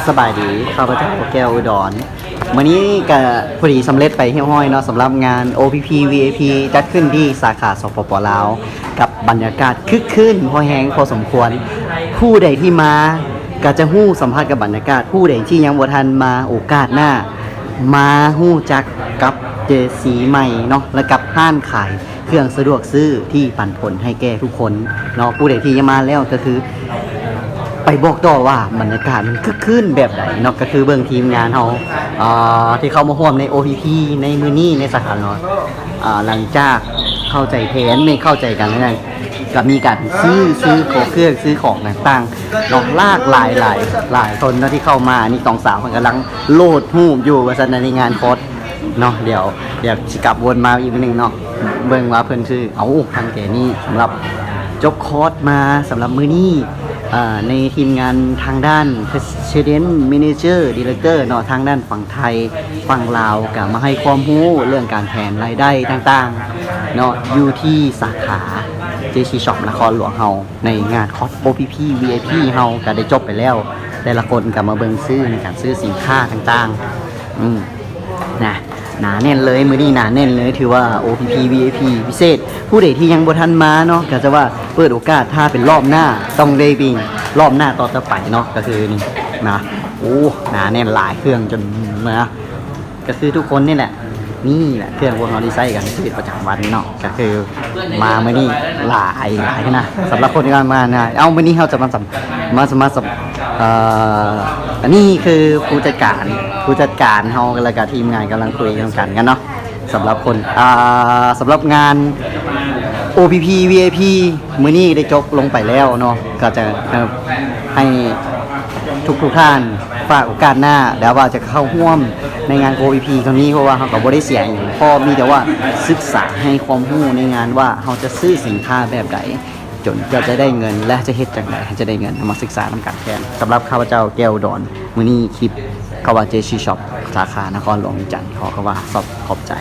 ສະບາຍດີ ຂ້າພະເຈົ້າແກ້ວອຸດອນ. ມື້ນີ້ກະພໍດີສຳເລັດໄປຮຽບຮ້ອຍເນາະ ສຳລັບງານ ໂອ ພີ ພີ ວີ ໄອ ພີ ຈັດຂຶ້ນທີ່ສາຂາ ສປປ ລາວ ກັບບັນຍາກາດຄຶກຄື້ນພໍແຮງພໍສົມຄວນ. ຜູ້ໃດທີ່ມາກະຈະຮູ້ສຳຜັດກັບບັນຍາກາດ, ຜູ້ໃດທີ່ຍັງບໍ່ທັນມາ ໂອກາດໜ້າມາຮູ້ຈັກກັບເຈຊີໃໝ່ເນາະ ແລະ ກັບຮ້ານຂາຍ ເຄື່ອງສະດວກຊື້ທີ່ປັນຜົນໃຫ້ແກ່ທຸກຄົນເນາະ. ຜູ້ໃດທີ່ຍັງມາແລ້ວກະຄືໄປບອກຕໍ່ວ່າບັນຍາກາດມັນຄຶກຄື້ນແບບໃດເນາະ. ກະຄືເບິ່ງທີມງານເຮົາ ເອີ ທີ່ເຂົ້າມາຮ່ວມໃນ ໂອ ພີ ພີ ໃນມື້ນີ້ໃນສາຂາເນາະ ເອີ ຫຼັງຈາກເຂົ້າໃຈແຜນ ໄດ້ເຂົ້າໃຈກັນແລ້ວ ກະມີການຊື້ ຊື້ຂອງເຄື່ອງ ຊື້ຂອງຕ່າງໆເນາະ ຫຼາກຫຼາຍ ຫຼາຍ ຫຼາຍຄົນເນາະທີ່ເຂົ້າມາ. ອັນນີ້ສອງສາວເພິ່ນກຳລັງໂຫຼດຮູບຢູ່ວ່າຊັ້ນ ໃນງານຄອດ ເນາະ. ດຽວ ດຽວຊິກັບວົນມາອີກມື້ໜຶ່ງເນາະ ເບິ່ງວ່າເພິ່ນຊື້. ເອົາ ທັງແຕ່ນີ້ສຳລັບຈົບຄອດມາສຳລັບມື້ນີ້ ເອີ ໃນທີມງານທາງດ້ານ President Manager Director ເນາະ ທາງດ້ານຝັ່ງໄທ ຝັ່ງລາວ ກະມາໃຫ້ຄວາມຮູ້ເລື່ອງການແຜນລາຍໄດ້ຕ່າງໆເນາະ ຢູ່ທີ່ສາຂາ ເຈຊີ Shop ນະຄອນຫຼວງເຮົາ ໃນງານຄອດ ໂອ ພີ ພີ ວີ ໄອ ພີ ເຮົາກະໄດ້ຈົບໄປແລ້ວ. ແຕ່ລະຄົນກະມາເບິ່ງຊື້ໃນການຊື້ສິນຄ້າຕ່າງໆ ອືມ ນະ ໜາແໜ້ນເລີຍ ມື້ນີ້ໜາແໜ້ນເລີຍ ຖືວ່າ ໂອ ພີ ພີ ວີ ໄອ ພີ ພິເສດ. ຜູ້ໃດທີ່ຍັງບໍ່ທັນມາເນາະ ກະຈະວ່າເປີດໂອກາດ ຖ້າເປັນລອບໜ້າຕ້ອງໄດ້ໄປ ລອບໜ້າຕໍ່ໆໄປເນາະ. ກະຄືນີ້ນະ ໂອ້ ໜາແໜ້ນຫຼາຍ ເຄື່ອງຈົນນະ ກະຄືທຸກຄົນນີ້ແຫຼະ ນີ້ແຫຼະເຄື່ອງພວກເຮົາທີ່ໃຊ້ກັນໃນຊີວິດປະຈຳວັນເນາະ ກະຄືມາມື້ນີ້ຫຼາຍ ຫຼາຍນະ ສຳລັບຄົນທີ່ວ່າມານະ. ເອົາ ມື້ນີ້ເຮົາຈະມາສຳ ມາ ມາສຳ ເອີ ອັນນີ້ຄືຜູ້ຈັດການ ຜູ້ຈັດການເຮົາ ແລ້ວກະທີມງານກຳລັງຄຸຍນຳກັນກັນເນາະ. ສຳລັບຄົນ ອ່າ ສຳລັບງານ ໂອ ພີ ພີ ວີ ໄອ ພີ ມື້ນີ້ໄດ້ຈົບລົງໄປແລ້ວເນາະ ກະຈະໃຫ້ທຸກໆທ່ານ ຝາກໂອກາດໜ້າ ແລ້ວວ່າຈະເຂົ້າຮ່ວມໃນງານ ໂອ ພີ ພີ ຄັ້ງນີ້ ເພາະວ່າເຮົາກະບໍ່ໄດ້ເສຍຫຍັງ ເພາະມີແຕ່ວ່າສຶກສາໃຫ້ຄວາມຮູ້ໃນງານວ່າເຮົາຈະຊື້ສິນຄ້າແບບໃດ ຈົນກວ່າຈະໄດ້ເງິນ ແລະ ຈະເຮັດຈັ່ງໃດໃຫ້ຈະໄດ້ເງິນ ເຮົາມາສຶກສານຳກັນແທນ. ສຳລັບຂ້າພະເຈົ້າແກ້ວອຸດອນ ມື້ນີ້ຄລິບຄຳວ່າ ເຈຊີ Shop ສາຂານະຄອນຫຼວງວຽງຈັນ ຂໍຄຳວ່າຂອບ ຂອບໃຈ.